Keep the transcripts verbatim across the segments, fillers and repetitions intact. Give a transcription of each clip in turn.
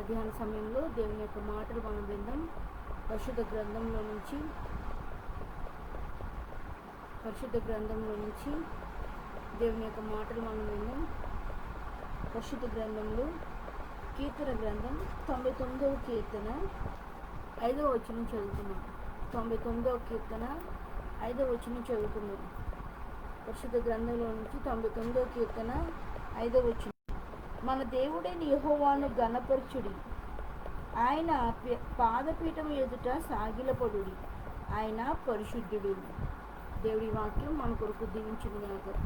మధ్యాహ్న సమయంలో దేవుని యొక్క మాటలు మనం విందాం. పరిశుద్ధ గ్రంథంలో నుంచి, పరిశుద్ధ గ్రంథంలో నుంచి దేవుని యొక్క మాటలు మనం విందాం. పరిశుద్ధ గ్రంథంలో కీర్తన గ్రంథం తొంభై తొమ్మిదవ కీర్తన ఐదవ వచనం చదువుకుందాం. తొంభై తొమ్మిదవ కీర్తన ఐదవ వచనం చదువుకుందాం. పరిశుద్ధ గ్రంథంలో నుంచి తొంభై తొమ్మిదవ కీర్తన ఐదవ వచనం. మన దేవుడైన యెహోవాను ఘనపరచుడి, ఆయన పి-, పాదపీఠం ఎదుట సాగిలపడుడి, ఆయన పరిశుద్ధుడు. దేవుడి వాక్యం మన కొరకు దీవించునుగాక.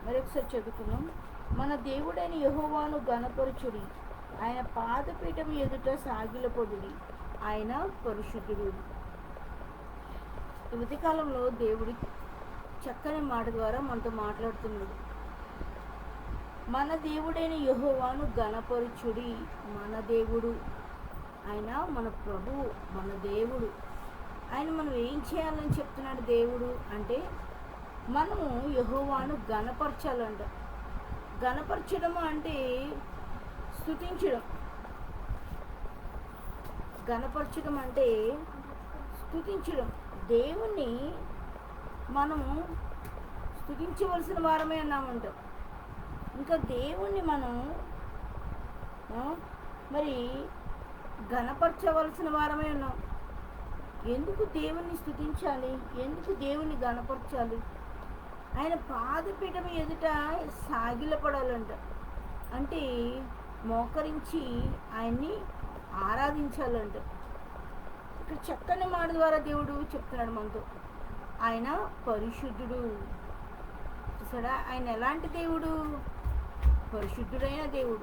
మరొకసారి చదువుకుందాం. మన దేవుడైన యెహోవాను ఘనపరచుడి, ఆయన పాదపీఠం ఎదుట సాగిలపడుడి, ఆయన పరిశుద్ధుడు. ఈ ఉదయకాలంలో దేవుడు చక్కని మాట ద్వారా మనతో మాట్లాడుతున్నాడు. మన దేవుడైన యెహోవాను ఘనపరచుడి. మన దేవుడు, ఆయన మన ప్రభువు, మన దేవుడు. ఆయన మనం ఏం చేయాలని చెప్తున్నాడు దేవుడు అంటే, మనము యెహోవాను ఘనపరచాలంట. ఘనపరచడము అంటే స్తుతించడం. ఘనపరచడం అంటే స్తుతించడం. దేవుణ్ణి మనము స్తుతించవలసిన వారమే ఉన్నామంట. ఇంకా దేవుణ్ణి మనం, ఆ, మరి ఘనపరచవలసిన వారమే ఉన్నాం. ఎందుకు దేవుణ్ణి స్తుతించాలి? ఎందుకు దేవుణ్ణి ఘనపరచాలి? ఆయన పాదపీఠం ఎదుట సాగిలపడాలంట, అంటే మోకరించి ఆయన్ని ఆరాధించాలంట. ఇక్కడ చక్కని మాట ద్వారా దేవుడు చెప్తున్నాడు మనతో, ఆయన పరిశుద్ధుడు. చూసాడా, ఆయన ఎలాంటి దేవుడు? పరిశుద్ధుడైన దేవుడు.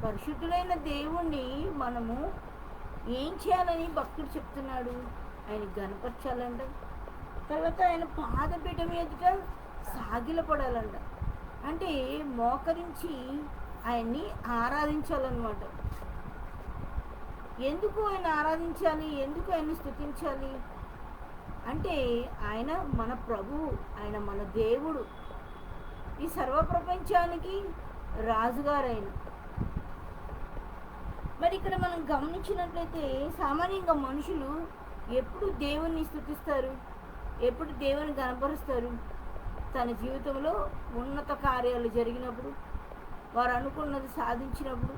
పరిశుద్ధుడైన దేవుణ్ణి మనము ఏం చేయాలని భక్తుడు చెప్తున్నాడు? ఆయన ఘనపరచాలంట. తర్వాత ఆయన పాదపీఠం ఎదుట సాగిలపడాలంట, అంటే మోకరించి ఆయన్ని ఆరాధించాలన్నమాట. ఎందుకు ఆయన ఆరాధించాలి? ఎందుకు ఆయన్ని స్తుతించాలి? అంటే ఆయన మన ప్రభువు, ఆయన మన దేవుడు, ఈ సర్వ ప్రపంచానికి రాజుగారైన. మరి ఇక్కడ మనం గమనించినట్లయితే, సామాన్యంగా మనుషులు ఎప్పుడు దేవుణ్ణి స్తుతిస్తారు, ఎప్పుడు దేవుని ఘనపరుస్తారు? తన జీవితంలో ఉన్నత కార్యాలు జరిగినప్పుడు, వారు అనుకున్నది సాధించినప్పుడు,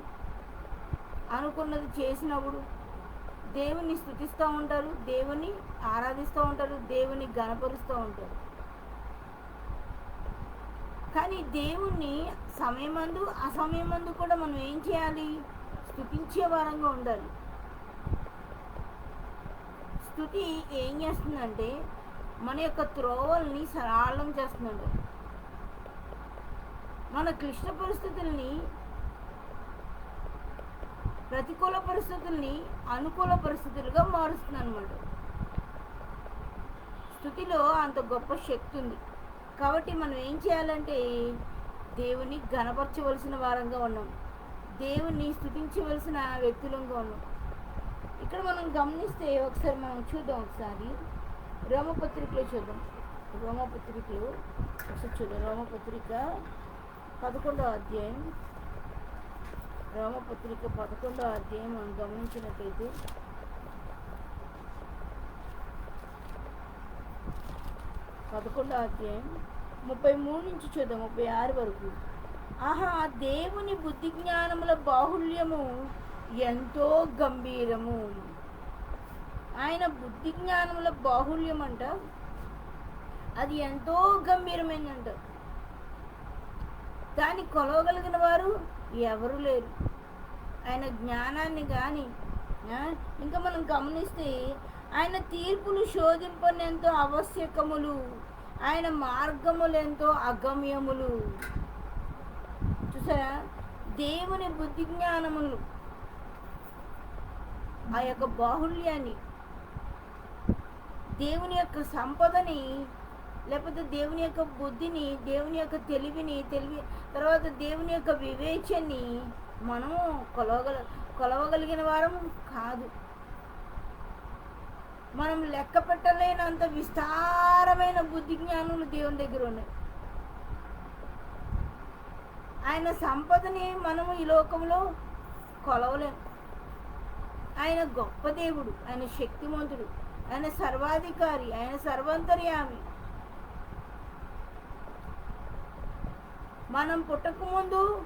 అనుకున్నది చేసినప్పుడు దేవుణ్ణి స్తుతిస్తూ ఉంటారు, దేవుణ్ణి ఆరాధిస్తూ ఉంటారు, దేవుణ్ణి ఘనపరుస్తూ ఉంటారు. కానీ దేవుణ్ణి సమయమందు, అసమయమందు కూడా మనం ఏం చేయాలి? స్తుతించే వారంగా ఉండాలి. స్తుతి ఏం చేస్తుందంటే, మన యొక్క త్రోవల్ని సరళం చేస్తుందంట. మన క్లిష్ట పరిస్థితుల్ని, ప్రతికూల పరిస్థితుల్ని అనుకూల పరిస్థితులుగా మారుస్తుంది అనమాట. స్తుతిలో అంత గొప్ప శక్తి ఉంది. కాబట్టి మనం ఏం చేయాలంటే, దేవుని ఘనపరచవలసిన వారంగా ఉన్నాం, దేవుని స్తుతించవలసిన వ్యక్తులంగా ఉన్నాం. ఇక్కడ మనం గమనిస్తే, ఒకసారి మనం చూద్దాం, ఒకసారి రోమపత్రికలో చూద్దాం. రోమపత్రికలో ఒకసారి చూద్దాం. రోమపత్రిక పదకొండవ అధ్యాయం, రోమపత్రిక పదకొండవ అధ్యాయం మనం గమనించినట్లయితే, పదకొండవ అధ్యాయం ముప్పై మూడు నుంచి చూద్దాం, ముప్పై ఆరు వరకు. ఆహా, దేవుని బుద్ధి జ్ఞానముల బాహుళ్యము ఎంతో గంభీరము. ఆయన బుద్ధి జ్ఞానముల బాహుళ్యం అంట, అది ఎంతో గంభీరమైందంట. దాన్ని కొలవగలిగిన వారు ఎవరు లేరు. ఆయన జ్ఞానాన్ని కానీ, ఆ, ఇంకా మనం గమనిస్తే, ఆయన తీర్పులు శోధింపనెంతో ఆవశ్యకములు, ఆయన మార్గములెంతో అగమ్యములు. చూసారా? దేవుని బుద్ధి జ్ఞానములు, ఆ యొక్క బాహుళ్యాన్ని, దేవుని యొక్క సంపదని, లేకపోతే దేవుని యొక్క బుద్ధిని, దేవుని యొక్క తెలివిని, తెలివి, తర్వాత దేవుని యొక్క వివేచనని మనము కొలవగల-, కొలవగలిగిన వారం కాదు. మనం లెక్క పెట్టలేనంత విస్తారమైన బుద్ధి జ్ఞానములు దేవుని దగ్గర ఉన్నాయి. ఆయన సంపదని మనము ఈ లోకంలో కొలవలేం. ఆయన గొప్ప దేవుడు, ఆయన శక్తిమంతుడు, ఆయన సర్వాధికారి, ఆయన సర్వంతర్యామి. మనం పుట్టకముందు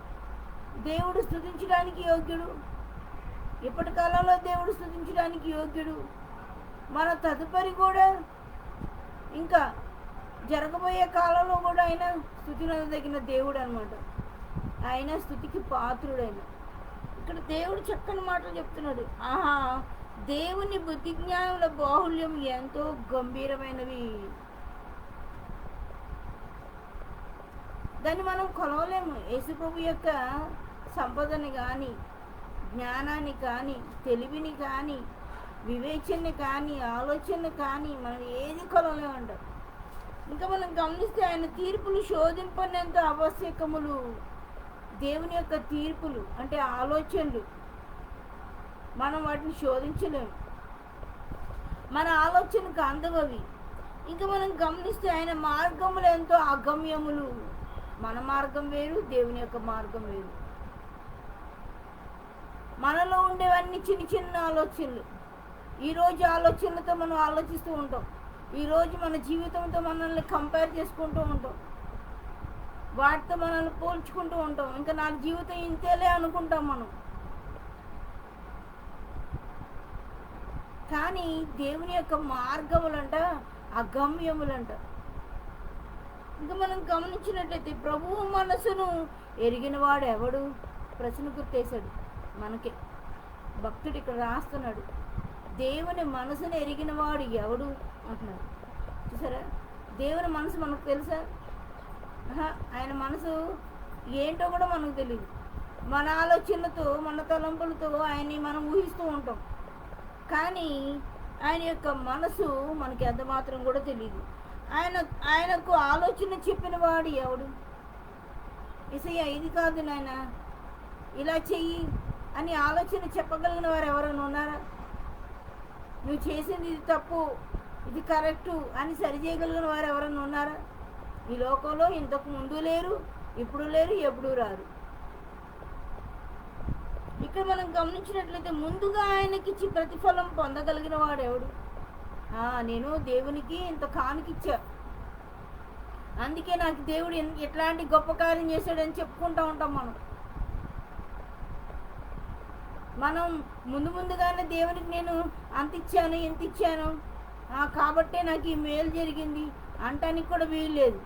దేవుడు స్తుతించడానికి యోగ్యుడు, ఇప్పటి కాలంలో దేవుడు స్తుతించడానికి యోగ్యుడు, మన తదుపరి కూడా, ఇంకా జరగబోయే కాలంలో కూడా ఆయన స్తుతినదగిన దేవుడు అనమాట. ఆయన స్తుతికి పాత్రుడైన. ఇక్కడ దేవుడు చక్కని మాటలు చెప్తున్నాడు. ఆహా, దేవుని బుద్ధి జ్ఞానముల బాహుల్యం ఎంతో గంభీరమైనవి. దాన్ని మనం కొలవలేము. యేసు ప్రభు యొక్క సంపదని కానీ, జ్ఞానాన్ని కానీ, తెలివిని కానీ, వివేచనని కానీ, ఆలోచనని కానీ మనం ఏది కొలవలేమంట. ఇంకా మనం గమనిస్తే, ఆయన తీర్పులు శోధింపనంత ఆవశ్యకములు. దేవుని యొక్క తీర్పులు అంటే ఆలోచనలు, మనం వాటిని శోధించలేము. మన ఆలోచనకు అందవవి. ఇంకా మనం గమనిస్తే, ఆయన మార్గములు ఎంతో అగమ్యములు. మన మార్గం వేరు, దేవుని యొక్క మార్గం వేరు. మనలో ఉండేవన్నీ చిన్న చిన్న ఆలోచనలు. ఈరోజు ఆలోచనలతో మనం ఆలోచిస్తూ ఉంటాం. ఈరోజు మన జీవితంతో మనల్ని కంపేర్ చేసుకుంటూ ఉంటాం, వాటితో మనల్ని పోల్చుకుంటూ ఉంటాం. ఇంకా నా జీవితం ఇంతేలే అనుకుంటాం మనం. కానీ దేవుని యొక్క మార్గములంట అగమ్యములంట. ఇంకా మనం గమనించినట్లయితే, ప్రభువు మనసును ఎరిగిన వాడు ఎవడు? ప్రశ్న గుర్తేశాడు మనకే. భక్తుడు ఇక్కడ రాస్తున్నాడు, దేవుని మనసును ఎరిగిన వాడు ఎవడు అంటున్నాడు. చూసారా? దేవుని మనసు మనకు తెలుసా? ఆహా, ఆయన మనసు ఏంటో కూడా మనకు తెలియదు. మన ఆలోచనలతో, మన తలంపులతో ఆయన్ని మనం ఊహిస్తూ ఉంటాం. కానీ ఆయన యొక్క మనసు మనకి ఎంత మాత్రం కూడా తెలియదు. ఆయన, ఆయనకు ఆలోచన చెప్పిన వాడు ఎవడు? "యేసయ్యా, ఇది కాదు నాయన, ఇలా చెయ్యి" అని ఆలోచన చెప్పగలిగిన వారు ఎవరైనా ఉన్నారా? "నువ్వు చేసింది ఇది తప్పు, ఇది కరెక్టు" అని సరి చేయగలిగిన వారు ఎవరైనా ఉన్నారా? ఈ లోకంలో ఇంతకు ముందు లేరు, ఇప్పుడు లేరు, ఎప్పుడూ రారు. ఇక్కడ మనం గమనించినట్లయితే, ముందుగా ఆయనకిచ్చి ప్రతిఫలం పొందగలిగిన వాడు ఎవడు? "ఆ, నేను దేవునికి ఇంత కానుకిచ్చా, అందుకే నాకు దేవుడు ఎన్-, ఇట్లాంటి గొప్ప కార్యం చేశాడని" చెప్పుకుంటూ ఉంటాం మనం. మనం ముందు ముందుగానే దేవునికి "నేను అంత ఇచ్చాను, ఇంత ఇచ్చాను, ఆ, కాబట్టే నాకు ఈ మేలు జరిగింది" అంటానికి కూడా వీలు లేదు.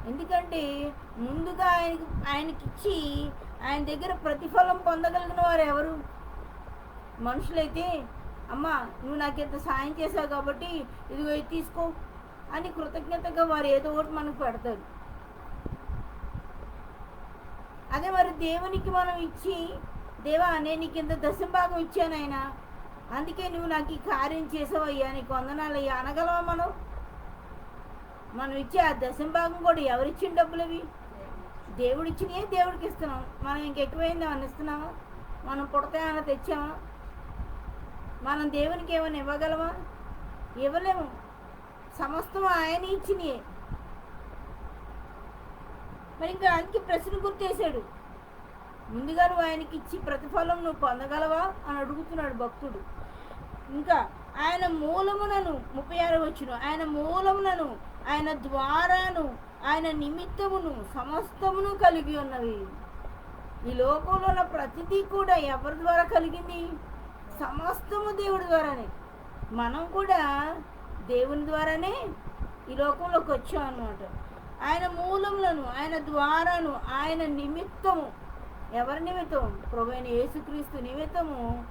ఎందుకంటే, ముందుగా ఆయనకి, ఆయనకిచ్చి, ఆయన దగ్గర ప్రతిఫలం పొందగలిగిన వారు ఎవరు? మనుషులైతే, "అమ్మా, నువ్వు నాకు ఇంత సాయం చేశావు కాబట్టి ఇదిగో ఇది తీసుకో" అని కృతజ్ఞతగా వారు ఏదో ఒకటి మనకు పెడతారు. అదే మరి దేవునికి మనం ఇచ్చి, "దేవా, నేను నీకు ఇంత దశమ భాగం ఇచ్చాను ఆయన, అందుకే నువ్వు నాకు ఈ కార్యం చేసావయ్యా, నీకు వందనాలయ్యా" అనగలమా మనం? మనం ఇచ్చే ఆ దశమ భాగం కూడా ఎవరిచ్చిన డబ్బులు అవి? దేవుడు ఇచ్చినయే దేవుడికి ఇస్తున్నాం. మనం ఇంకెక్కువైంది ఏమన్నా ఇస్తున్నామా? మనం పుడత ఏమైనా తెచ్చామా? మనం దేవునికి ఏమైనా ఇవ్వగలమా? ఇవ్వలేము. సమస్తం ఆయన ఇచ్చినయే. మరి ఇంకా అందుకే ప్రశ్న గుర్తేశాడు. "ముందుగా నువ్వు ఆయనకి ఇచ్చి ప్రతిఫలం నువ్వు పొందగలవా?" అని అడుగుతున్నాడు భక్తుడు. ఇంకా, "ఆయన మూలమునను", ముప్పై ఆరో వచనం, "ఆయన మూలమునను, ఆయన ద్వారాను, ఆయన నిమిత్తమును సమస్తమును కలిగి ఉన్నవి." ఈ లోకంలో ఉన్న ప్రతిదీ కూడా ఎవరి ద్వారా కలిగింది? సమస్తము దేవుడి ద్వారానే. మనం కూడా దేవుని ద్వారానే ఈ లోకంలోకి వచ్చాం అన్నమాట. "ఆయన మూలములను, ఆయన ద్వారాను, ఆయన నిమిత్తము", ఎవరి నిమిత్తం? ప్రభు అయిన యేసుక్రీస్తు నిమిత్తము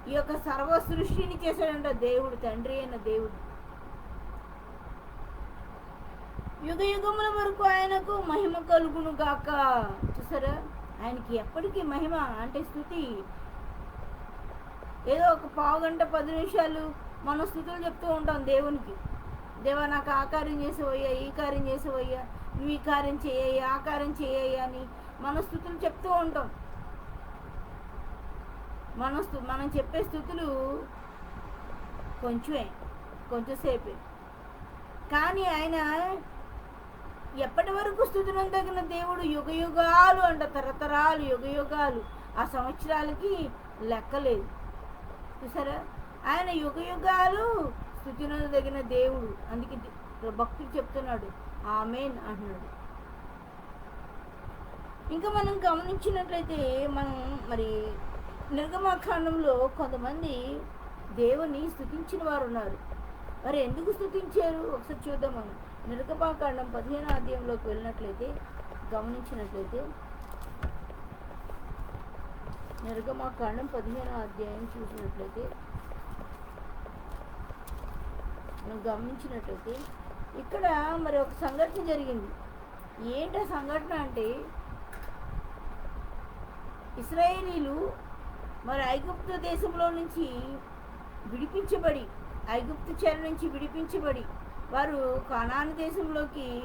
ఈ యొక్క సర్వ సృష్టిని చేశాడంట దేవుడు, తండ్రి అయిన దేవుడు. "యుగ యుగముల వరకు ఆయనకు మహిమ కలుగును గాక." చూసారా? ఆయనకి ఎప్పటికీ మహిమ, అంటే స్తుతి. ఏదో ఒక పావు గంట, పది నిమిషాలు మనం స్తుతులు చెప్తూ ఉంటాం దేవునికి. "దేవా, నాకు ఆ కార్యం చేసేవయ్యా, ఈ కార్యం చేసేవయ్యా, నువ్వు ఈ కార్యం చేయ్యా, ఆ కార్యం చేయ్యా" అని మనం స్తుతులు చెప్తూ ఉంటాం. మన స్తు-, మనం చెప్పే స్తుతులు కొంచెమే, కొంచెంసేపే. కానీ ఆయన ఎప్పటి వరకు స్తుతించదగిన దేవుడు? యుగ యుగాలు అంట, తరతరాలు, యుగ యుగాలు. ఆ సంవత్సరాలకి లెక్కలేదు. చూసారా? ఆయన యుగ యుగాలు స్తుతించదగిన దేవుడు. అందుకే ది-, భక్తుడు చెప్తున్నాడు, "ఆమేన్" అంటున్నాడు. ఇంకా మనం గమనించినట్లయితే, మనం మరి నిర్గమాకాండంలో కొంతమంది దేవుని స్తుతించిన వారు ఉన్నారు. మరి ఎందుకు స్తుతించారు? ఒకసారి చూద్దాం మనం. నిర్గమాకాండం పదిహేనో అధ్యాయంలోకి వెళ్ళినట్లయితే, గమనించినట్లయితే, నిర్గమాకాండం పదిహేనో అధ్యాయం చూసినట్లయితే, మనం గమనించినట్లయితే, ఇక్కడ మరి ఒక సంఘటన జరిగింది. ఏంటి ఆ సంఘటన అంటే, ఇస్రాయేలీలు మరి ఐగుప్తు దేశంలో నుంచి విడిపించబడి, ఐగుప్తు చెర నుంచి విడిపించబడి, వారు కనాను దేశంలోకి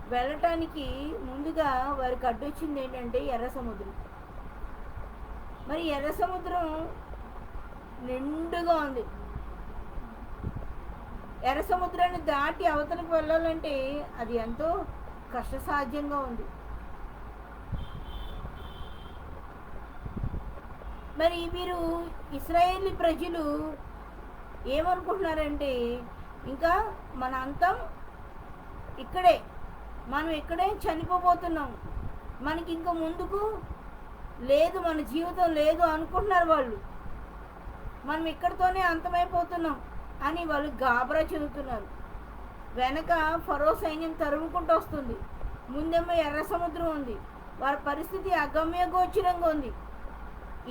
వెళ్ళటానికి ముందుగా వారికి అడ్డొచ్చింది ఏంటంటే, ఎర్ర సముద్రం. మరి ఎర్ర సముద్రం నిండుగా ఉంది. ఎర్ర సముద్రాన్ని దాటి అవతలకు వెళ్ళాలంటే అది ఎంతో కష్టసాధ్యంగా ఉంది. మరి వీరు, ఇస్రాయేలీ ప్రజలు ఏమనుకుంటున్నారంటే, "ఇంకా మన అంతం ఇక్కడే, మనం ఇక్కడే చనిపోబోతున్నాం, మనకి ఇంకా ముందుకు లేదు, మన జీవితం లేదు" అనుకుంటున్నారు వాళ్ళు. "మనం ఇక్కడితోనే అంతమైపోతున్నాం" అని వాళ్ళు గాబరా చెందుతున్నారు. వెనక ఫరో సైన్యం తరుముకుంటూ వస్తుంది. ముందేమో ఎర్ర సముద్రం ఉంది. వారి పరిస్థితి అగమ్య గోచరంగా ఉంది.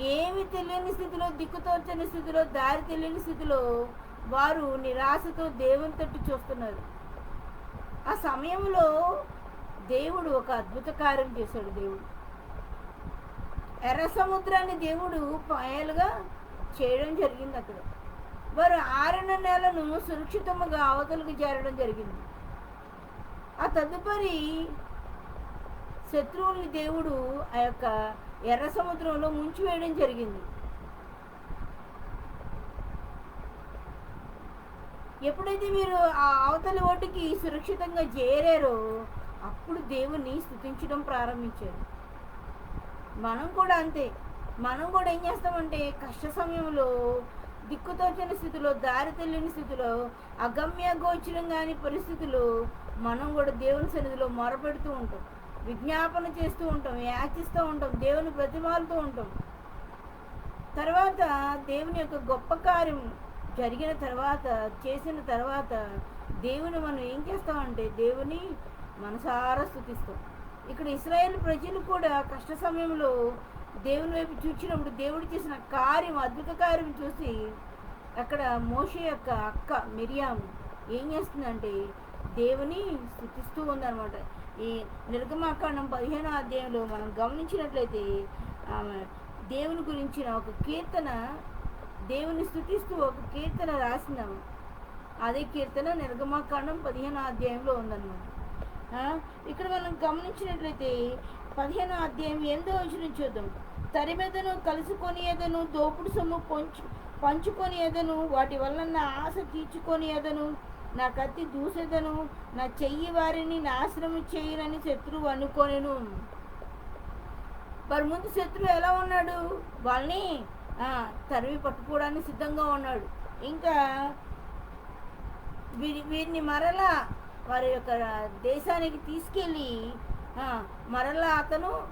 ఏమి తెలియని స్థితిలో, దిక్కుతోచని స్థితిలో, దారి తెలియని స్థితిలో వారు నిరాశతో దేవుని తట్టు చూస్తున్నారు. ఆ సమయంలో దేవుడు ఒక అద్భుత కార్యం చేశాడు. దేవుడు ఎర్ర సముద్రాన్ని దేవుడు పాయలుగా చేయడం జరిగింది. అక్కడ వారు ఆరిన నేలను సురక్షితముగా అవతలకు చేరడం జరిగింది. ఆ తదుపరి శత్రువుల్ని దేవుడు ఆ యొక్క ఎర్ర సముద్రంలో ముంచివేయడం జరిగింది. ఎప్పుడైతే మీరు ఆ అవతలి ఒడ్డుకి సురక్షితంగా చేరారో, అప్పుడు దేవుణ్ణి స్తుతించడం ప్రారంభించారు. మనం కూడా అంతే. మనం కూడా ఏం చేస్తామంటే, కష్ట సమయంలో, దిక్కుతోచని స్థితిలో, దారి తెలియని స్థితిలో, అగమ్య గోచరం కాని పరిస్థితుల్లో మనం కూడా దేవుని సన్నిధిలో మొరపెడుతూ ఉంటాం, విజ్ఞాపన చేస్తూ ఉంటాం, యాచిస్తూ ఉంటాం, దేవుని ప్రతిమాలుతూ ఉంటాం. తర్వాత దేవుని యొక్క గొప్ప కార్యం జరిగిన తర్వాత, చేసిన తర్వాత దేవుని మనం ఏం చేస్తామంటే, దేవుని మనసారా స్తుతిస్తాం. ఇక్కడ ఇస్రాయేల్ ప్రజలు కూడా కష్ట సమయంలో దేవుని వైపు చూచినప్పుడు, దేవుడు చేసిన కార్యం, అద్భుత కార్యం చూసి, అక్కడ మోషే యొక్క అక్క మిరియాము ఏం చేస్తుందంటే, దేవుని స్తుతిస్తూ ఉందన్నమాట. ఈ నిర్గమాకాండం పదిహేనో అధ్యాయంలో మనం గమనించినట్లయితే, ఆమె దేవుని గురించిన ఒక కీర్తన, దేవుని స్తుతిస్తూ ఒక కీర్తన రాసిందామె. అదే కీర్తన నిర్గమాకాండం పదిహేనో అధ్యాయంలో ఉందన్నమాట. ఆ, ఇక్కడ మనం గమనించినట్లయితే, పదిహేనో అధ్యాయం ఎనిమిదో వచనం చూద్దాం. "తరిమెదను, కలుసుకొనియెదను, దోపుడు సొమ్ము పంచు-, పంచుకొనియెదను, వాటి వలన నా ఆశ తీర్చుకొనియెదను, నా కత్తి దూసెదను, నా చెయ్యి వారిని నాశనము చేయునని శత్రువు అనుకొనెను." మరి ముందు శత్రువు ఎలా ఉన్నాడు? వాళ్ళని, ఆ, తరిమి పట్టుకోవడానికి సిద్ధంగా ఉన్నాడు. ఇంకా వీరి-, వీరిని మరలా వారి యొక్క దేశానికి తీసుకెళ్ళి, ఆ, మరలా అతను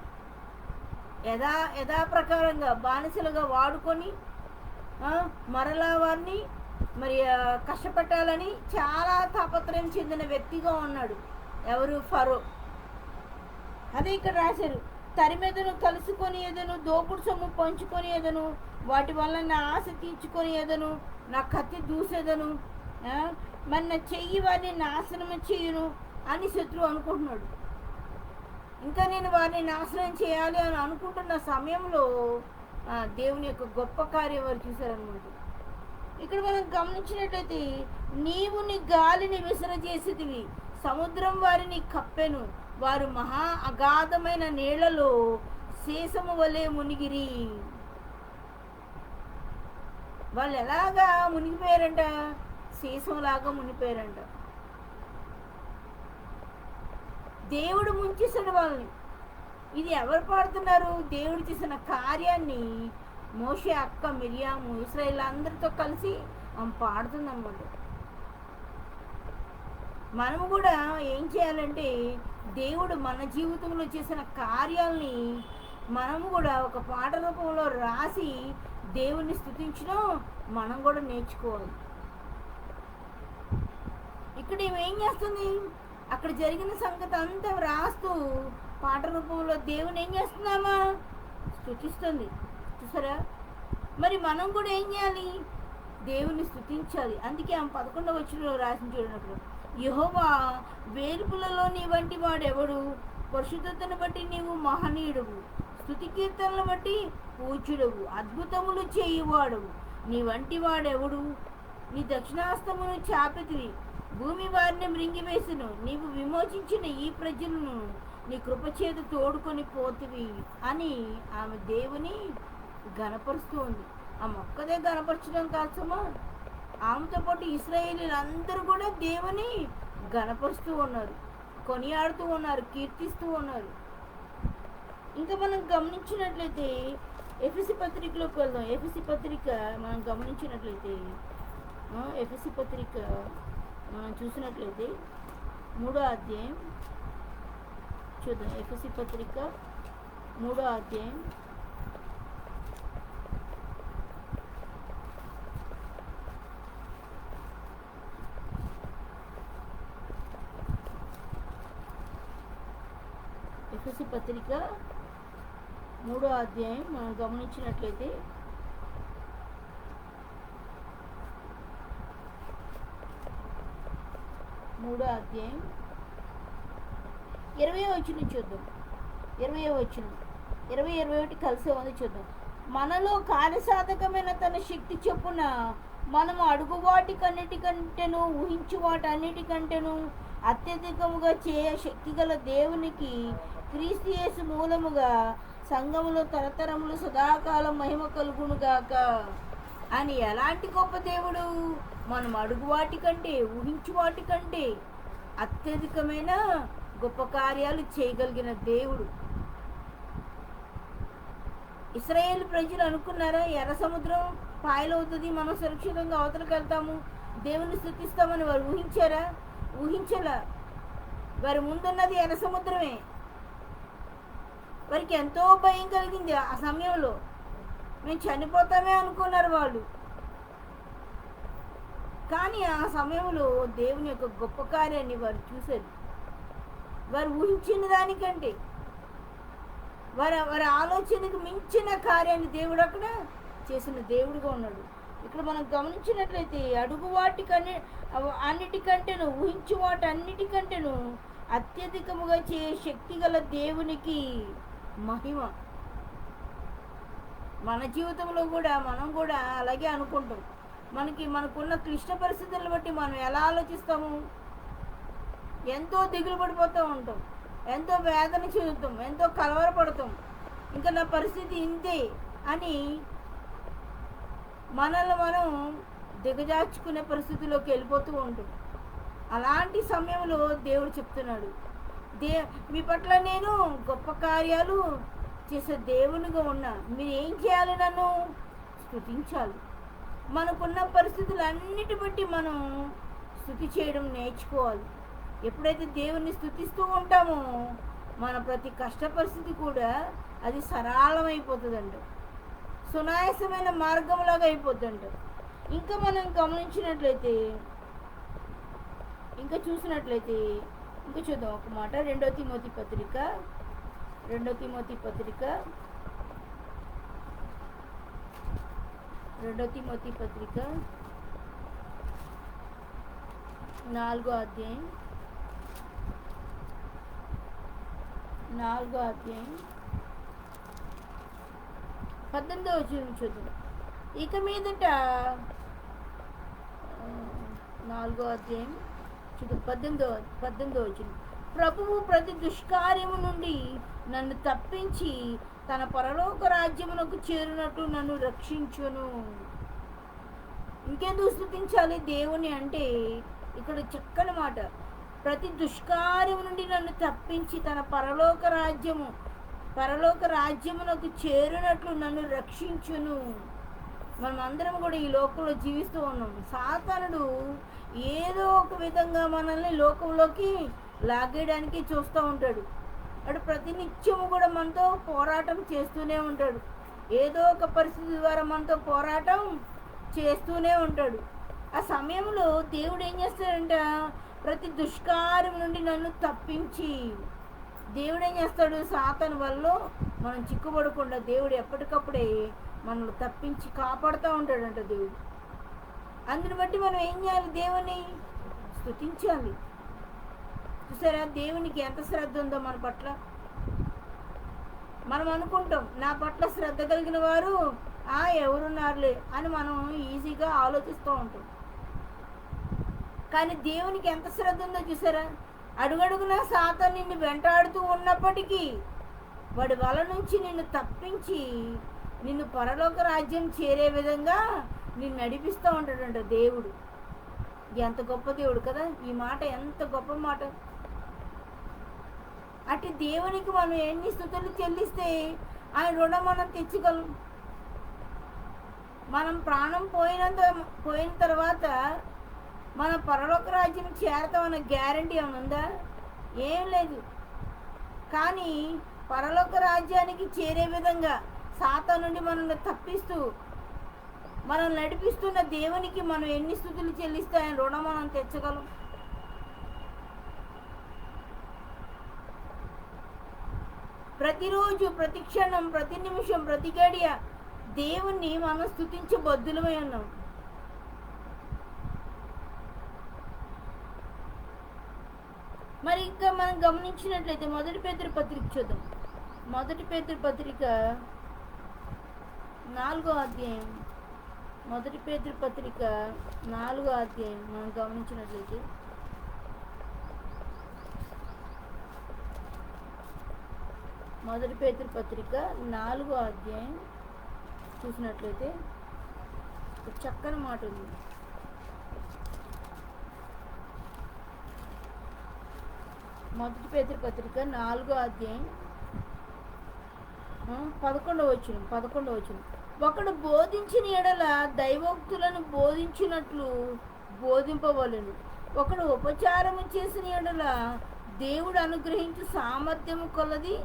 యథా-, యథాప్రకారంగా బానిసలుగా వాడుకొని, ఆ, మరలా వారిని మరి, ఆ, కష్టపెట్టాలని చాలా తాపత్రయం చెందిన వ్యక్తిగా ఉన్నాడు. ఎవరు? ఫరో. అదే ఇక్కడ రాశారు, "తరిమెదను, కలుసుకొనియెదను, దోపుడు సొమ్ము పంచుకొనియెదను, వాటి వల్ల నా ఆశ తీర్చుకొనియెదను, నా కత్తి దూసెదను, ఆ, మరి నా చెయ్యి వారిని నాశనము చేయును" అని శత్రువు అనుకుంటున్నాడు. ఇంకా నేను వారిని నాశనం చేయాలి అని అనుకుంటున్న సమయంలో, ఆ, దేవుని యొక్క గొప్ప కార్యం వారు చూశారనమాట. ఇక్కడ మనం గమనించినట్లయితే, "నీవు నీ గాలిని విసరజేసితివి, సముద్రం వారిని కప్పెను, వారు మహా అగాధమైన నీళ్లలో సీసము వలె మునిగిరి." వాళ్ళు ఎలాగా మునిగిపోయారంట? సీసంలాగా మునిగిపోయారంట. దేవుడు ముంచేశాడు వాళ్ళని. ఇది ఎవరు పాడుతున్నారు? దేవుడు చేసిన కార్యాన్ని మోషే అక్క మిరియాము ఇస్రాయేల్ అందరితో కలిసి ఆమె పాడుతుందన్నమాట. మనము కూడా ఏం చేయాలంటే, దేవుడు మన జీవితంలో చేసిన కార్యాలని మనము కూడా ఒక పాట రూపంలో రాసి దేవుణ్ణి స్తుతించడం మనం కూడా నేర్చుకోవాలి. ఇక్కడ ఈమె ఏం చేస్తుంది? అక్కడ జరిగిన సంగతి అంతా రాస్తూ పాట రూపంలో దేవుని ఏం చేస్తుందామా? స్తుతిస్తుంది. చూసారా? మరి మనం కూడా ఏం చేయాలి? దేవుని స్తుతించాలి. అందుకే ఆమె పదకొండవ వచనంలో రాసిన చూడనప్పుడు, "యెహోవా, వేల్పులలో నీ వంటి వాడెవడు? పరిశుద్ధతను బట్టి నీవు మహనీయుడవు, స్తుతి కీర్తనలు బట్టి పూజ్యుడవు, అద్భుతములు చేయువాడవు, నీ వంటి వాడెవడు? నీ దక్షిణాస్తమును చాపితివి, భూమి వారిని మృంగివేసెను, నీవు విమోచించిన ఈ ప్రజలను నీ కృప చేత తోడుకొని పోతివి" అని ఆమె దేవుని ఘనపరుస్తూ ఉంది. ఆ మొక్కదే ఘనపరచడం కాదు సుమా, ఆమెతో పాటు ఇస్రాయేలీలందరూ కూడా దేవుని ఘనపరుస్తూ ఉన్నారు, కొనియాడుతూ ఉన్నారు, కీర్తిస్తూ ఉన్నారు. ఇంకా మనం గమనించినట్లయితే ఎఫెసీ పత్రికలోకి వెళ్దాం. ఎఫెసీ పత్రిక మనం గమనించినట్లయితే, ఆ, ఎఫెసీ పత్రిక మనం చూసినట్లయితే మూడో అధ్యాయం చూద్దాం. ఎఫెసీ పత్రిక మూడో అధ్యాయం ఎఫెసీ పత్రిక మూడో అధ్యాయం మనం గమనించినట్లయితే, మూడో అధ్యాయం ఇరవై వచనం చూద్దాం. ఇరవై వచనం, ఇరవై, ఇరవై ఒకటి కలిసే ఉంది, చూద్దాం. మనలో కార్యసాధకమైన తన శక్తి చొప్పున మనము అడుగు వాటికన్నిటికంటేను, ఊహించు వాటన్నిటికంటేను అత్యధికముగా చేయ శక్తిగల దేవునికి క్రీస్తు యేసు మూలముగా సంఘములో తరతరములు సదాకాలం మహిమ కలుగునుగాక. అని ఎలాంటి గొప్ప దేవుడు? మనం అడుగు వాటికంటే, ఊహించు వాటికంటే అత్యధికమైన గొప్ప కార్యాలు చేయగలిగిన దేవుడు. ఇస్రాయేల్ ప్రజలు అనుకున్నారా, ఎర్ర సముద్రం పాయలవుతుంది, మనం సురక్షితంగా అవతలకి వెళ్తాము, దేవుని స్తుతిస్తామని వారు ఊహించారా? ఊహించలా. వారి ముందున్నది ఎర్ర సముద్రమే. వారికి ఎంతో భయం కలిగింది ఆ సమయంలో. మేము చనిపోతామే అనుకున్నారు వాళ్ళు. కానీ ఆ సమయంలో దేవుని యొక్క గొప్ప కార్యాన్ని వారు చూశారు. వారు ఊహించిన దానికంటే, వారి, వారి ఆలోచనకు మించిన కార్యాన్ని దేవుడు అక్కడ చేసిన దేవుడుగా ఉన్నాడు. ఇక్కడ మనం గమనించినట్లయితే, అడుగు వాటికన్ని-, అవ-, అన్నిటికంటేను, ఊహించు వాటన్నిటికంటేను అత్యధికముగా చేయ శక్తిగల దేవునికి మహిమ. మన జీవితంలో కూడా, మనం కూడా అలాగే అనుకుంటాం. మనకి, మనకున్న క్లిష్ట పరిస్థితులను బట్టి మనం ఎలా ఆలోచిస్తాము? ఎంతో దిగులు పడిపోతూ ఉంటాం, ఎంతో వేదన చెందుతాం, ఎంతో కలవరపడతాం. ఇంకా నా పరిస్థితి ఇంతే అని మనల్ని మనం దిగజార్చుకునే పరిస్థితిలోకి వెళ్ళిపోతూ ఉంటాం. అలాంటి సమయంలో దేవుడు చెప్తున్నాడు, "దే-, మీ పట్ల నేను గొప్ప కార్యాలు చేసే దేవునిగా ఉన్నా. మీరు ఏం చేయాలి? నన్ను స్తుతించాలి." మనకున్న పరిస్థితులన్నిటి బట్టి మనం స్తుతి చేయడం నేర్చుకోవాలి. ఎప్పుడైతే దేవుణ్ణి స్తుతిస్తూ ఉంటామో, మన ప్రతి కష్ట పరిస్థితి కూడా అది సరళమైపోతుందంట, సునాయాసమైన మార్గంలాగా అయిపోతుందంట. ఇంకా మనం గమనించినట్లయితే, ఇంకా చూసినట్లయితే, ఇంకా చూద్దాం ఒక మాట. రెండో తిమోతి పత్రిక, రెండో తిమోతి పత్రిక, రెండో తిమోతి పత్రిక, నాలుగో అధ్యాయం, నాలుగో అధ్యాయం, పద్దెనిమిదో వచనం చూద్దాం. ఇక మీదట, ఆ, నాలుగో అధ్యాయం చూద్దాం, పద్దెనిమిదో, పద్దెనిమిదో వచనం. "ప్రభువు ప్రతి దుష్కార్యము నుండి నన్ను తప్పించి తన పరలోక రాజ్యమునకు చేరునట్టు నన్ను రక్షించును." ఇంకెందుకు స్తుతించాలి దేవుని అంటే, ఇక్కడ చక్కని మాట, "ప్రతి దుష్కార్యము నుండి నన్ను తప్పించి తన పరలోక రాజ్యము, పరలోక రాజ్యమునకు చేరునట్లు నన్ను రక్షించును. మనమందరం కూడా ఈ లోకంలో జీవిస్తూ ఉన్నాం. సాతానుడు ఏదో ఒక విధంగా మనల్ని లోకంలోకి లాగేయడానికి చూస్తూ ఉంటాడు. వాడు ప్రతినిత్యము కూడా మనతో పోరాటం చేస్తూనే ఉంటాడు. ఏదో ఒక పరిస్థితి ద్వారా మనతో పోరాటం చేస్తూనే ఉంటాడు. ఆ సమయంలో దేవుడు ఏం చేస్తాడంట? ప్రతి దుష్కార్యం నుండి నన్ను తప్పించి, దేవుడు ఏం చేస్తాడు? సాతాను వల్ల మనం చిక్కుపడకుండా దేవుడు ఎప్పటికప్పుడే మనల్ని తప్పించి కాపాడుతూ ఉంటాడంట దేవుడు. అందుని బట్టి మనం ఏం చేయాలి? దేవుని స్తుతించాలి. చూసారా, దేవునికి ఎంత శ్రద్ధ ఉందో మన పట్ల? మనం అనుకుంటాం, "నా పట్ల శ్రద్ధ కలిగిన వారు, ఆ, ఎవరున్నారులే" అని మనం ఈజీగా ఆలోచిస్తూ ఉంటాం. కానీ దేవునికి ఎంత శ్రద్ధ ఉందో చూసారా? అడుగడుగునా సాతాను నిన్ను వెంటాడుతూ ఉన్నప్పటికీ, వాడి వల నుంచి నిన్ను తప్పించి, నిన్ను పరలోక రాజ్యం చేరే విధంగా నిన్ను నడిపిస్తూ ఉంటాడంట దేవుడు. ఎంత గొప్ప దేవుడు కదా! ఈ మాట, ఎంత గొప్ప మాట. అట్టి దేవునికి మనం ఎన్ని స్తుతులు చెల్లిస్తే, ఆయన రుణం మనం తెచ్చుకోగలం. మనం ప్రాణం పోయినంత, పోయిన తర్వాత మన పరలోక రాజ్యం చేరతామన్న గ్యారంటీ ఏమైనా ఉందా? ఏం లేదు. కానీ పరలోక రాజ్యానికి చేరే విధంగా సాతాను నుండి మనల్ని తప్పిస్తూ, మనల్ని నడిపిస్తున్న దేవునికి మనం ఎన్ని స్తుతులు చెల్లిస్తే, ఆయన రుణం మనం తెచ్చుకోగలం. ప్రతిరోజు, ప్రతి క్షణం, ప్రతి నిమిషం, ప్రతి గడియ దేవుణ్ణి మనం స్తుతించే బద్దులమై ఉన్నాం. మరి ఇంకా మనం గమనించినట్లయితే, మొదటి పేతురు పత్రిక చూద్దాం. మొదటి పేతురు పత్రిక నాలుగో అధ్యాయం, మొదటి పేతురు పత్రిక నాలుగో అధ్యాయం మనం గమనించినట్లయితే, మొదటి పేతురు పత్రిక నాలుగో అధ్యాయం చూసినట్లయితే, ఒక చక్కని మాట ఉంది. మొదటి పేతురు పత్రిక నాలుగో అధ్యాయం, ఆ, పదకొండవ వచనం, పదకొండవ వచనం. "ఒకడు బోధించిన ఎడల దైవోక్తులను బోధించినట్లు బోధింపవలెను. ఒకడు ఉపచారము చేసిన ఎడల దేవుడు అనుగ్రహించు సామర్థ్యము కొలది,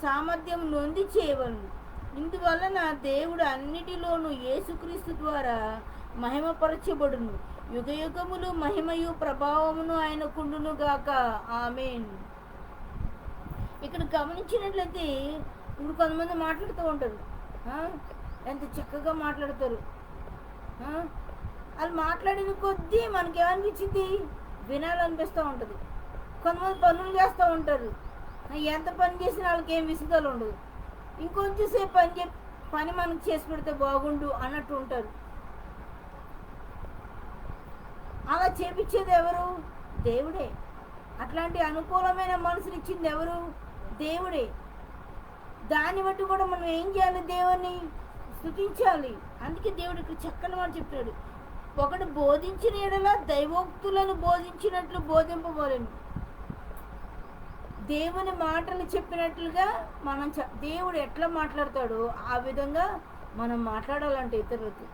సామర్థ్యం నొంది చేయవలెను. ఇందువలన దేవుడు అన్నిటిలోనూ యేసుక్రీస్తు ద్వారా మహిమపరచబడును. యుగయుగములు మహిమయు ప్రభావమును ఆయనకుండునుగాక. ఆమేన్." ఇక్కడ గమనించినట్లయితే, ఇప్పుడు కొంతమంది మాట్లాడుతూ ఉంటారు, ఆ, ఎంత చక్కగా మాట్లాడతారు, ఆ, వాళ్ళు మాట్లాడిన కొద్దీ మనకేమనిపించింది? వినాలనిపిస్తూ ఉంటుంది. కొంతమంది పనులు చేస్తూ ఉంటారు, ఆ, ఎంత పని చేసినా వాళ్ళకి ఏం విసుదలు ఉండదు. ఇంకొంచెంసేపు పని చే-, పని మనకు చేసి పెడితే బాగుండు అన్నట్టు ఉంటారు. అలా చేపించేది ఎవరు? దేవుడే. అట్లాంటి అనుకూలమైన మనసుని ఇచ్చింది ఎవరు? దేవుడే. దాన్ని బట్టి కూడా మనం ఏం చేయాలి? దేవుని స్తుతించాలి. అందుకే దేవుడు ఇక్కడ చక్కని మాట చెప్తాడు, "ఒకడు బోధించిన ఎడల దైవోక్తులను బోధించినట్లు బోధింపవలెను." దేవుని మాటలు చెప్పినట్లుగా మనం చ-, దేవుడు ఎట్లా మాట్లాడతాడో ఆ విధంగా మనం మాట్లాడాలంటే ఇతరులకి.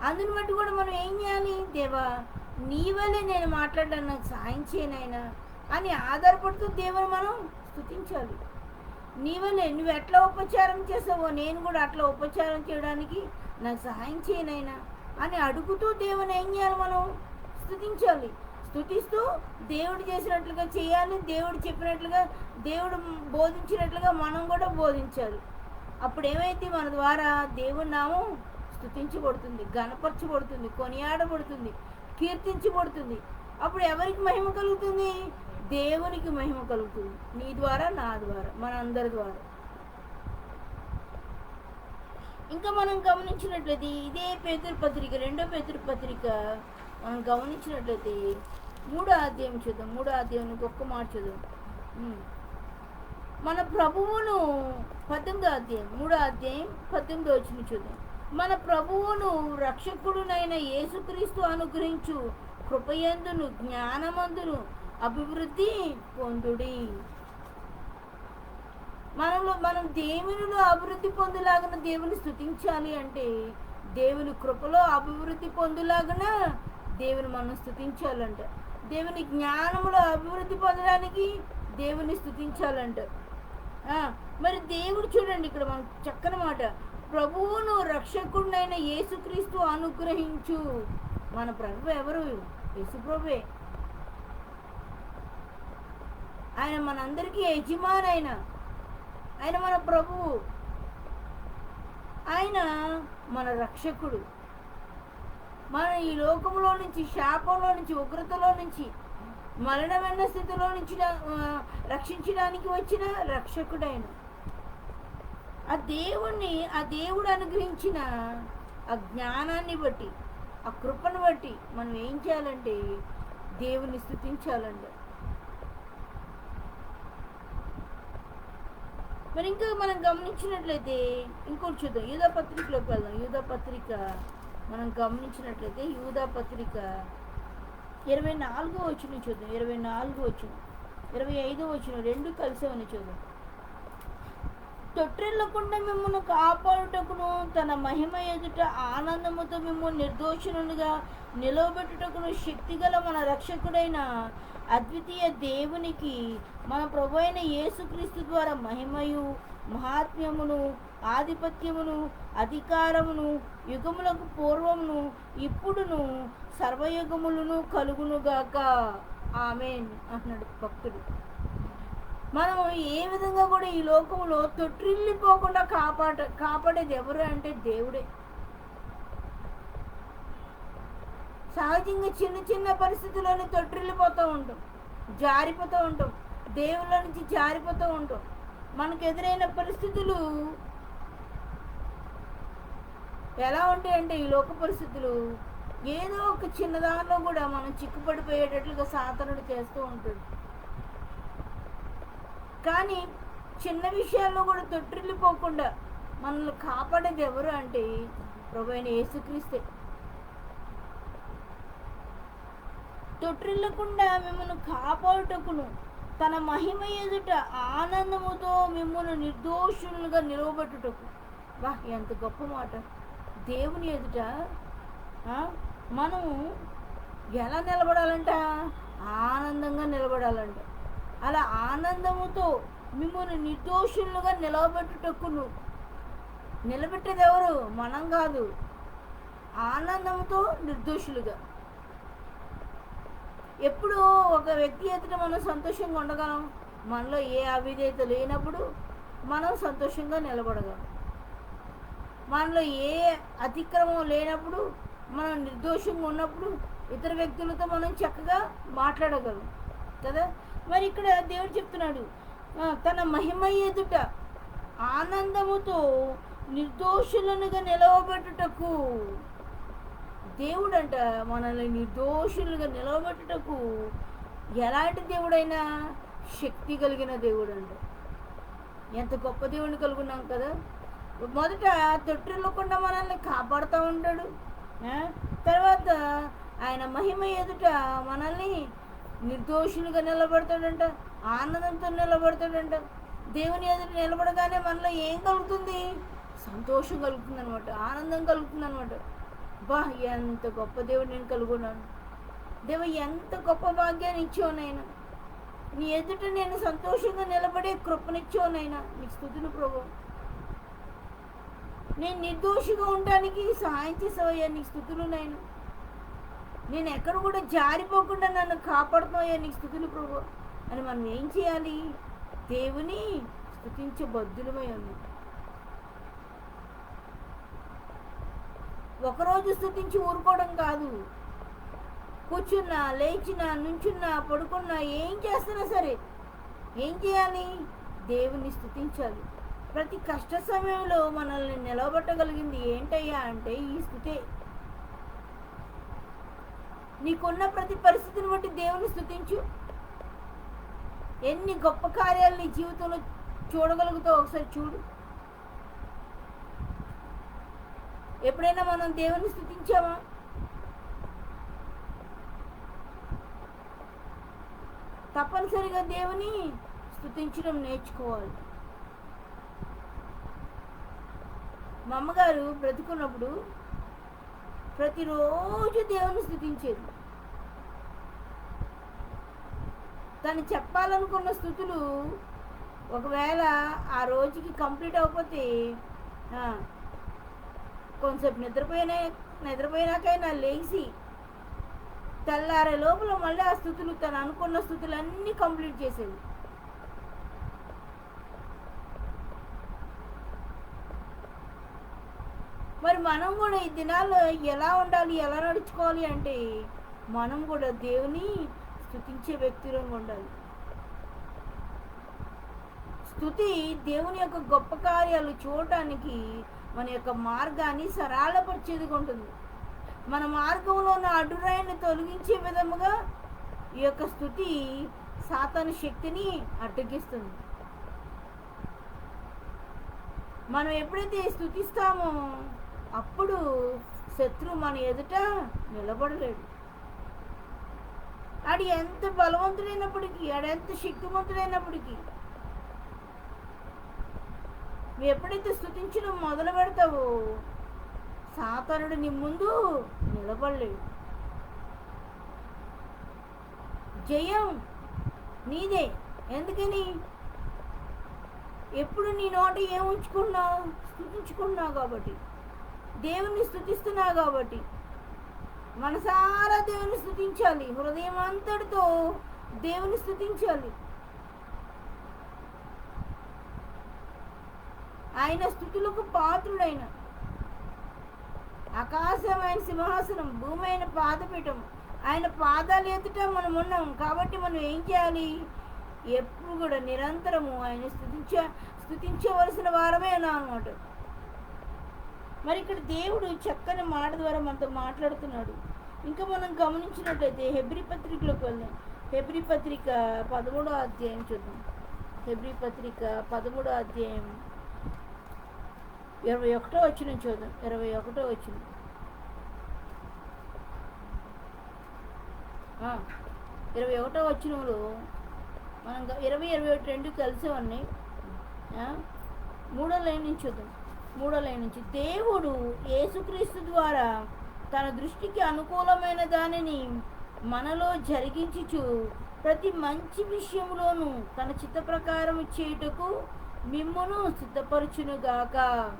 అందుని బట్టి కూడా మనం ఏం చేయాలి? "దేవా, నీ వల్లే నేను మాట్లాడడానికి నాకు సాయం చేయనైనా" అని ఆధారపడుతూ దేవుని మనం స్తుతించాలి. "నీ వల్లే, నువ్వు ఎట్లా ఉపచారం చేసావో నేను కూడా అట్లా ఉపచారం చేయడానికి నాకు సహాయం చేయనైనా" అని అడుగుతూ దేవుని ఏం చేయాలి? మనం స్తుతించాలి. స్తుతిస్తూ దేవుడు చేసినట్లుగా చేయాలి, దేవుడు చెప్పినట్లుగా, దేవుడు బోధించినట్లుగా మనం కూడా బోధించాలి. అప్పుడు ఏమైంది? మన ద్వారా దేవుని నామం స్తుతించబడుతుంది, ఘనపరచబడుతుంది, కొనియాడబడుతుంది, కీర్తించబడుతుంది. అప్పుడు ఎవరికి మహిమ కలుగుతుంది? దేవునికి మహిమ కలుగుతుంది. నీ ద్వారా, నా ద్వారా, మనందరి ద్వారా. ఇంకా మనం గమనించినట్లయితే, ఇదే పేతురు పత్రిక, రెండో పేతురు పత్రిక మనం గమనించినట్లయితే, మూడో అధ్యాయం చూద్దాం. మూడో అధ్యాయం ఒక్క మాట చూద్దాం. ఉమ్. మన ప్రభువును, పద్దెనిమిదో అధ్యాయం, మూడో అధ్యాయం, పద్దెనిమిదో వచనం చూద్దాం. మన ప్రభువును రక్షకుడునైన యేసుక్రీస్తు అనుగ్రహించు కృపయందును జ్ఞానమందును అభివృద్ధి పొందుడి. మనలో, మనం దేవునిలో అభివృద్ధి పొందులాగన దేవుని స్తుతించాలి అంటే, దేవుని కృపలో అభివృద్ధి పొందులాగన దేవుని మనం స్తుతించాలంట. దేవుని జ్ఞానంలో అభివృద్ధి పొందడానికి దేవుని స్తుతించాలంట. ఆ, మరి దేవుడు చూడండి, ఇక్కడ మనకు చక్కని మాట, "ప్రభువును రక్షకుడినైన యేసుక్రీస్తు అనుగ్రహించు." మన ప్రభు ఎవరు? యేసు ప్రభువే. ఆయన మనందరికీ యజమాని. ఆయన, ఆయన మన ప్రభువు. ఆయన మన రక్షకుడు. మన ఈ లోకంలో నుంచి, శాపంలో నుంచి, ఉగ్రతలో నుంచి, మరణమైన స్థితిలో నుంచి, ఆ, రక్షించడానికి వచ్చిన రక్షకుడైన ఆ దేవుణ్ణి, ఆ దేవుడు అనుగ్రహించిన ఆ జ్ఞానాన్ని బట్టి, ఆ కృపను బట్టి మనం ఏం చేయాలంటే, దేవుని స్తుతించాలండి. మరి ఇంకా మనం గమనించినట్లయితే, ఇంకోటి చూద్దాం, యూదా పత్రికలోకి వెళ్దాం. యూదా పత్రిక మనం గమనించినట్లయితే, యూదా పత్రిక ఇరవై నాలుగో వచనం చూద్దాం. ఇరవై నాలుగో వచనం, ఇరవై ఐదో వచనం, రెండు కలిసి ఉన్నాయి చూద్దాం. తొట్టిల్లకుండా మిమ్మును కాపాడుటకును, తన మహిమ ఎదుట ఆనందముతో మిమ్మును నిర్దోషులుగా నిలవబెట్టుటకును శక్తిగల మన రక్షకుడైన అద్వితీయ దేవునికి, మన ప్రభు అయిన యేసుక్రీస్తు ద్వారా మహిమయు, మహాత్మ్యమును, ఆధిపత్యమును, అధికారమును, యుగములకు పూర్వమును, ఇప్పుడును, సర్వయుగములును కలుగునుగాక. ఆమేన్ అంటున్నాడు భక్తుడు. మనం ఏ విధంగా కూడా ఈ లోకంలో తొట్టిల్లిపోకుండా కాపాడ-, కాపాడేది ఎవరు అంటే దేవుడే. సహజంగా చిన్న చిన్న పరిస్థితుల్లోనే తొట్టిల్లిపోతూ ఉంటాం, జారిపోతూ ఉంటాం, దేవుళ్ళ నుంచి జారిపోతూ ఉంటాం. మనకు ఎదురైన పరిస్థితులు ఎలా ఉంటాయంటే, ఈ లోక పరిస్థితులు ఏదో ఒక చిన్నదానిలో కూడా మనం చిక్కుపడిపోయేటట్లుగా సాతానుడు చేస్తూ ఉంటాడు. కానీ చిన్న విషయాల్లో కూడా తొట్టిల్లిపోకుండా మనల్ని కాపాడేది ఎవరు అంటే, ప్రభు అయిన యేసుక్రీస్తే. తొట్టిల్లకుండా మిమ్మల్ని కాపాడుటకును, తన మహిమ ఎదుట ఆనందముతో మిమ్మల్ని నిర్దోషులుగా నిలవబెట్టుటకు. వా, ఎంత గొప్ప మాట! దేవుని ఎదుట, ఆ, మనము ఎలా నిలబడాలంట? ఆనందంగా నిలబడాలంట. అలా ఆనందముతో మిమ్మల్ని నిర్దోషులుగా నిలవబెట్టుటకును. నిలబెట్టేది ఎవరు? మనం కాదు. ఆనందంతో నిర్దోషులుగా. ఎప్పుడు ఒక వ్యక్తి ఎదుట మనం సంతోషంగా ఉండగలం? మనలో ఏ అవిధేయత లేనప్పుడు మనం సంతోషంగా నిలబడగలం. మనలో ఏ అతిక్రమం లేనప్పుడు, మనం నిర్దోషంగా ఉన్నప్పుడు ఇతర వ్యక్తులతో మనం చక్కగా మాట్లాడగలం కదా. మరి ఇక్కడ దేవుడు చెప్తున్నాడు, ఆ, తన మహిమ ఎదుట ఆనందముతో నిర్దోషులనుగా నిలవబెట్టుటకు. దేవుడంట మనల్ని నిర్దోషులుగా నిలవబెట్టుటకు ఎలాంటి దేవుడైనా శక్తి కలిగిన దేవుడంట. ఎంత గొప్ప దేవుడిని కలుగున్నాం కదా. మొదట తొట్టిల్లకుండా మనల్ని కాపాడుతూ ఉంటాడు. ఆ, తర్వాత ఆయన మహిమ ఎదుట మనల్ని నిర్దోషులుగా నిలబడతాడంట, ఆనందంతో నిలబడతాడంట. దేవుని ఎదుట నిలబడగానే మనలో ఏం కలుగుతుంది? సంతోషం కలుగుతుంది అనమాట, ఆనందం కలుగుతుంది అనమాట. బా, ఎంత గొప్ప దేవుడు నేను కలుగున్నాను. దేవా, ఎంత గొప్ప భాగ్యాన్ని ఇచ్చావు నాయనా. నీ ఎదుట నేను సంతోషంగా నిలబడే కృపనిచ్చావు నాయనా. నీకు స్తుతులు ప్రభు. నేను నిర్దోషిగా ఉండడానికి సహాయం చేసావయ్యా, నీకు స్తుతులు నాయనా. నేను ఎక్కడ కూడా జారిపోకుండా నన్ను కాపాడుతున్నావయ్యా, నీకు స్తుతులు ప్రభు. అని మనం ఏం చేయాలి? దేవుని స్తుతించబద్దులమై ఉన్నాం. ఒకరోజు స్తుతించి ఊరుకోవడం కాదు. కూర్చున్నా, లేచినా, నుంచున్నా, పడుకున్నా, ఏం చేస్తున్నా సరే, ఏం చేయాలి? దేవుని స్తుతించాలి. ప్రతి కష్ట సమయంలో మనల్ని నిలబెట్టగలిగింది ఏంటయ్యా అంటే ఈ స్తుతే. నీకున్న ప్రతి పరిస్థితిని బట్టి దేవుని స్తుతించు. ఎన్ని గొప్ప కార్యాలు నీ జీవితంలో చూడగలుగుతావు, ఒకసారి చూడు. ఎప్పుడైనా మనం దేవుని స్తుతించామా? తప్పనిసరిగా దేవుని స్తుతించడం నేర్చుకోవాలి. మా అమ్మగారు బ్రతుకున్నప్పుడు ప్రతిరోజు దేవుని స్తుతించేది. తను చెప్పాలనుకున్న స్తుతులు ఒకవేళ ఆ రోజుకి కంప్లీట్ అవ్వకపోతే, ఆ, కొంతసేపు నిద్రపోయినా, నిద్రపోయినాకైనా లేచి తెల్లారే లోపల మళ్ళీ ఆ స్తుతులు, తను అనుకున్న స్తుతులన్నీ కంప్లీట్ చేసేది. మరి మనం కూడా ఈ దినాల్లో ఎలా ఉండాలి, ఎలా నడుచుకోవాలి అంటే, మనం కూడా దేవుని స్తుతించే వ్యక్తులంగా ఉండాలి. స్తుతి దేవుని యొక్క గొప్ప కార్యాలు చూడటానికి మన యొక్క మార్గాన్ని సరళపరిచేదిగా ఉంటుంది. మన మార్గంలో ఉన్న అడ్డురాయిని తొలగించే విధముగా ఈ యొక్క స్తుతి సాతాను శక్తిని అడ్డగిస్తుంది. మనం ఎప్పుడైతే స్తుతిస్తామో, అప్పుడు శత్రు మన ఎదుట నిలబడలేడు. ఆడు ఎంత బలవంతుడైనప్పటికీ, ఆడు ఎంత శక్తివంతుడైనప్పటికీ, నువ్వు ఎప్పుడైతే స్తుతించడం మొదలు పెడతావో, సాతానుడు నీ ముందు నిలబడలేడు. జయం నీదే. ఎందుకని? ఎప్పుడు నీ నోట ఏం ఉంచుకుంటున్నావు? స్తుతించుకుంటున్నావు కాబట్టి, దేవుణ్ణి స్తుతిస్తున్నావు కాబట్టి, మనసారా దేవుని స్తుతించాలి, హృదయం అంతటితో దేవుని స్తుతించాలి. ఆయన స్తుతులకు పాత్రుడైన, ఆకాశం ఆయన సింహాసనం, భూమి ఆయన పాదపీఠం, ఆయన పాదాలు ఎదుట మనం ఉన్నాం. కాబట్టి మనం ఏం చేయాలి? ఎప్పుడు కూడా నిరంతరము ఆయన స్తుతించ స్తుతించవలసిన వారమే ఉన్నాం అనమాట. మరి ఇక్కడ దేవుడు చక్కని మాట ద్వారా మనతో మాట్లాడుతున్నాడు. ఇంకా మనం గమనించినట్లయితే హెబ్రీ పత్రికలోకి వెళ్దాం. హెబ్రీ పత్రిక పదమూడో అధ్యాయం చూద్దాం. హెబ్రీ పత్రిక పదమూడో అధ్యాయం ఇరవై ఒకటో వచనం చూద్దాం. ఇరవై ఒకటో వచనం. ఆ, ఇరవై ఒకటో వచనంలో మనం గ-, ఇరవై, ఇరవై ఒకటి రెండు కలిసే ఉన్నాయి. ఆ, మూడో లైన్ నుంచి చూద్దాం. మూడో లైన్ నుంచి, "దేవుడు యేసుక్రీస్తు ద్వారా తన దృష్టికి అనుకూలమైన దానిని మనలో జరిగించుచు, ప్రతి మంచి విషయంలోనూ తన చిత్త ప్రకారం చేయుటకు మిమ్మును సిద్ధపరచునుగాక."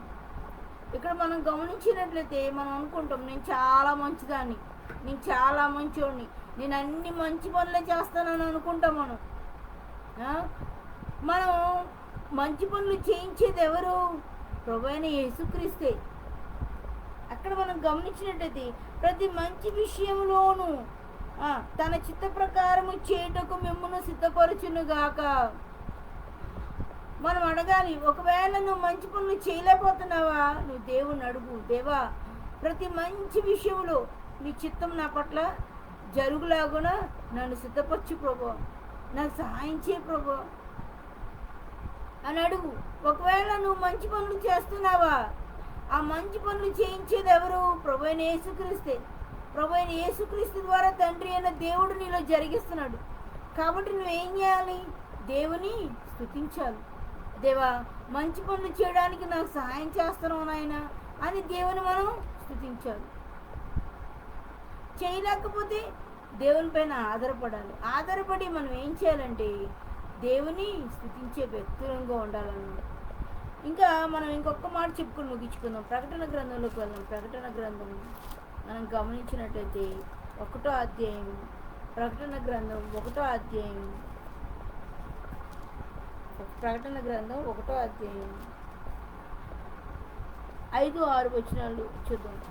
ఇక్కడ మనం గమనించినట్లయితే మనం అనుకుంటాం, "నేను చాలా మంచిదాన్ని, నేను చాలా మంచోడిని, నేను అన్ని మంచి పనులే చేస్తానని" అనుకుంటాం మనం. ఆ? మనం మంచి పనులు చేయించేది ఎవరు? ప్రభు అయిన యేసుక్రీస్తే. అక్కడ మనం గమనించినట్టయితే, "ప్రతి మంచి విషయంలోనూ, ఆ, తన చిత్త ప్రకారము చేయుటకు మిమ్మును సిద్ధపరచునుగాక." మనం అడగాలి, "ఒకవేళ నువ్వు మంచి పనులు చేయలేకపోతున్నావా, నువ్వు దేవుణ్ణి అడుగు, 'దేవా, ప్రతి మంచి విషయంలో నీ చిత్తం నా పట్ల జరుగులాగున నన్ను సిద్ధపరచు ప్రభు, నాకు సహాయం చేయి ప్రభు' అని అడుగు. ఒకవేళ నువ్వు మంచి పనులు చేస్తున్నావా, ఆ మంచి పనులు చేయించేది ఎవరు? ప్రభు అయిన యేసుక్రీస్తే. ప్రభు అయిన యేసుక్రీస్తు ద్వారా తండ్రి అయిన దేవుడు నీలో జరిగిస్తున్నాడు. కాబట్టి నువ్వేం చేయాలి? దేవుని స్తుతించాలి. "దేవా, మంచి పనులు చేయడానికి నాకు సహాయం చేస్తున్నావు నాయనా" అని దేవుని మనం స్తుతించాలి. చేయలేకపోతే దేవుని పైన ఆధారపడాలి. ఆధారపడి మనం ఏం చేయాలంటే దేవుని స్తుతించే వ్యక్తులంగా ఉండాలన్నమాట. ఇంకా మనం ఇంకొక మాట చెప్పుకొని ముగించుకుందాం. ప్రకటన గ్రంథంలోకి వెళ్దాం. ప్రకటన గ్రంథం మనం గమనించినట్లయితే ఒకటో అధ్యాయం, ప్రకటన గ్రంథం ఒకటో అధ్యాయం, ప్రకటన గ్రంథం ఒకటో అధ్యాయం ఐదు, ఆరు వచనాలు చూద్దాం.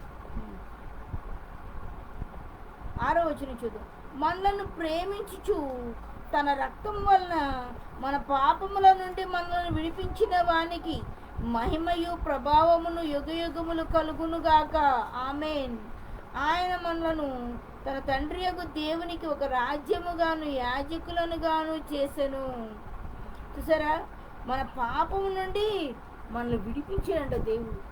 ఆరో వచనం చూద్దాం. "మనలను ప్రేమించుచు తన రక్తం వలన మన పాపముల నుండి మనలను విడిపించిన వానికి మహిమయు ప్రభావమును యుగయుగములు కలుగునుగాక. ఆమేన్. ఆయన మనలను తన తండ్రియగు దేవునికి ఒక రాజ్యముగాను యాజకులనుగాను చేసెను." చూసారా, మన పాపము నుండి మనల్ని విడిపించాడంట దేవుడు.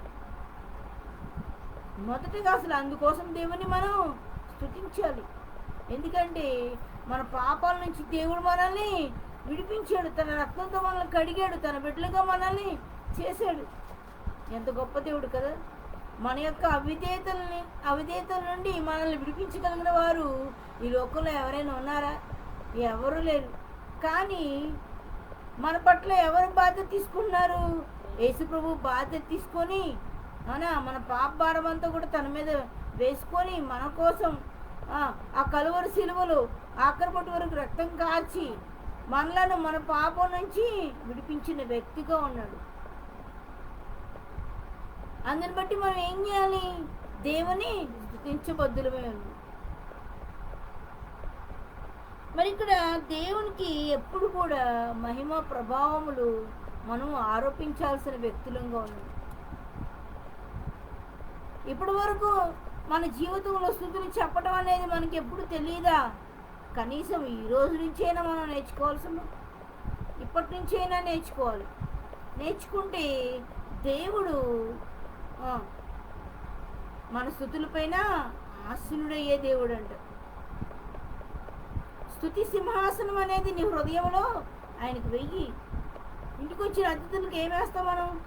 మొదటగా అసలు అందుకోసం దేవుని మనం స్తుతించాలి. ఎందుకంటే మన పాపాల నుంచి దేవుడు మనల్ని విడిపించాడు, తన రక్తంతో మనల్ని కడిగాడు, తన బిడ్డలుగా మనల్ని చేశాడు. ఎంత గొప్ప దేవుడు కదా. మన యొక్క అవిధేయతల్ని, అవిధేయతల నుండి మనల్ని విడిపించగలిగిన వారు ఈ లోకంలో ఎవరైనా ఉన్నారా? ఎవరూ లేరు. కానీ మన పట్ల ఎవరు బాధ్యత తీసుకుంటున్నారు? యేసు ప్రభు బాధ్యత తీసుకొని, అవునా, మన పాప భారం అంతా కూడా తన మీద వేసుకొని, మన కోసం, ఆ, ఆ కలువరి సిలువలో ఆఖరి బొట్టు వరకు రక్తం కార్చి, మనలను మన పాపం నుంచి విడిపించిన వ్యక్తిగా ఉన్నాడు. అందుని బట్టి మనం ఏం చేయాలి? దేవుని స్తుతించబద్దులమే ఉంది. మరి ఇక్కడ దేవునికి ఎప్పుడు కూడా మహిమ ప్రభావములు మనం ఆరోపించాల్సిన వ్యక్తులంగా ఉన్నాం. ఇప్పటి వరకు మన జీవితంలో స్తుతులు చెప్పడం అనేది మనకి ఎప్పుడు తెలియదా? కనీసం ఈ రోజు నుంచైనా మనం నేర్చుకోవాల్సిన, ఇప్పటి నుంచైనా నేర్చుకోవాలి. నేర్చుకుంటే దేవుడు, ఆ, మన స్తుతులపైన ఆసీనుడయ్యే దేవుడు అంట. స్తుతి సింహాసనం అనేది నీ హృదయంలో ఆయనకు వెయ్యి. ఇంటికి వచ్చిన అతిథులకు ఏం వేస్తాం మనం?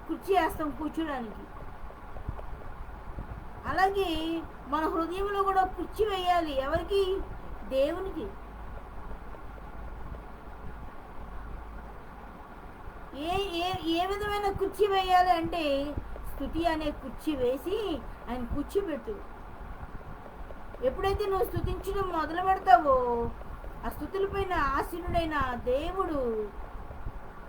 కుర్చీ వేస్తాం కూర్చోడానికి. అలాగే మన హృదయంలో కూడా కుర్చీ వేయాలి. ఎవరికి? దేవునికి. ఏ, ఏ, ఏ విధమైన కుర్చీ వేయాలి అంటే, స్తుతి అనే కుర్చీ వేసి ఆయన కూర్చోబెట్టు. ఎప్పుడైతే నువ్వు స్తుతించడం మొదలు పెడతావో, ఆ స్తుతులపైన ఆసీనుడైన ఆ దేవుడు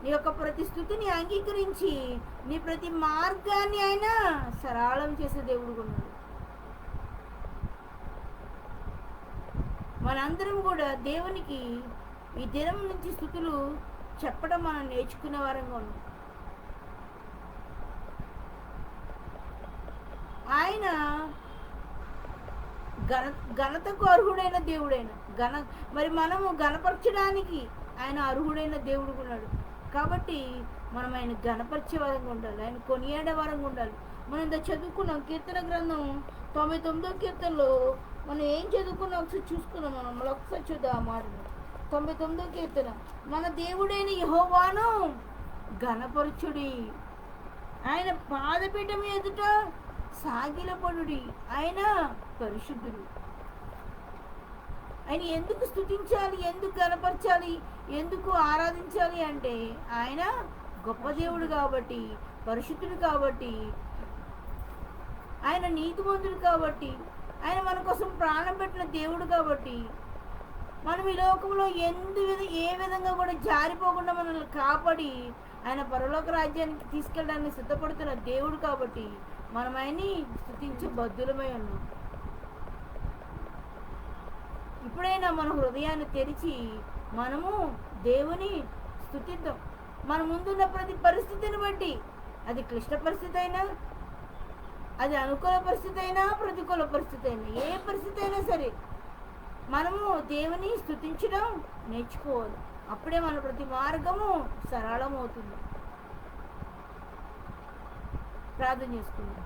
నీ యొక్క ప్రతి స్తుతిని అంగీకరించి, నీ ప్రతి మార్గాన్ని ఆయన సరళం చేసే దేవుడు ఉన్నాడు. మనందరం కూడా దేవునికి ఈ దినం నుంచి స్తుతులు చెప్పడం మనం నేర్చుకునే వారంగా ఉన్నాం. ఆయన ఘన-, ఘనతకు అర్హుడైన దేవుడైన ఘన-, మరి మనము ఘనపరచడానికి ఆయన అర్హుడైన దేవుడు ఉన్నాడు. కాబట్టి మనం ఆయన ఘనపరిచే వారంగా ఉండాలి, ఆయన కొనియాడే వారంగా ఉండాలి. మనం ఇంత చదువుకున్నాం, కీర్తన గ్రంథం తొంభై తొమ్మిదో కీర్తనలో మనం ఏం చదువుకున్నాం ఒకసారి చూసుకున్నాం. మనం మళ్ళీ ఒకసారి చూద్దాం ఆ మాటను. తొంభై తొమ్మిదో కీర్తన, మన దేవుడైన యెహోవాను ఘనపరచుడి, ఆయన పాదపీఠం ఎదుట సాగిలపడుడి, ఆయన పరిశుద్ధుడు. ఆయన ఎందుకు స్తుతించాలి, ఎందుకు ఘనపరచాలి, ఎందుకు ఆరాధించాలి అంటే, ఆయన గొప్ప దేవుడు కాబట్టి, పరిశుద్ధుడు కాబట్టి, ఆయన నీతిమంతుడు కాబట్టి, ఆయన మన కోసం ప్రాణం పెట్టిన దేవుడు కాబట్టి, మనం ఈ లోకంలో ఎందు విధ-, ఏ విధంగా కూడా జారిపోకుండా మనల్ని కాపాడి, ఆయన పరలోక రాజ్యానికి తీసుకెళ్ళడానికి సిద్ధపడుతున్న దేవుడు కాబట్టి, మనం ఆయన్ని స్తుతించే బద్దులమై ఉన్నాం. ఇప్పుడైనా మన హృదయాన్ని తెరిచి మనము దేవుని స్తుతిద్దాం. మన ముందున్న ప్రతి పరిస్థితిని బట్టి, అది క్లిష్ట పరిస్థితి అయినా, అది అనుకూల పరిస్థితి అయినా, ప్రతికూల పరిస్థితి అయినా, ఏ పరిస్థితి అయినా సరే, మనము దేవుని స్తుతించడం నేర్చుకోవాలి. అప్పుడే మన ప్రతి మార్గము సరళమవుతుంది. ప్రార్థన చేసుకుందాం.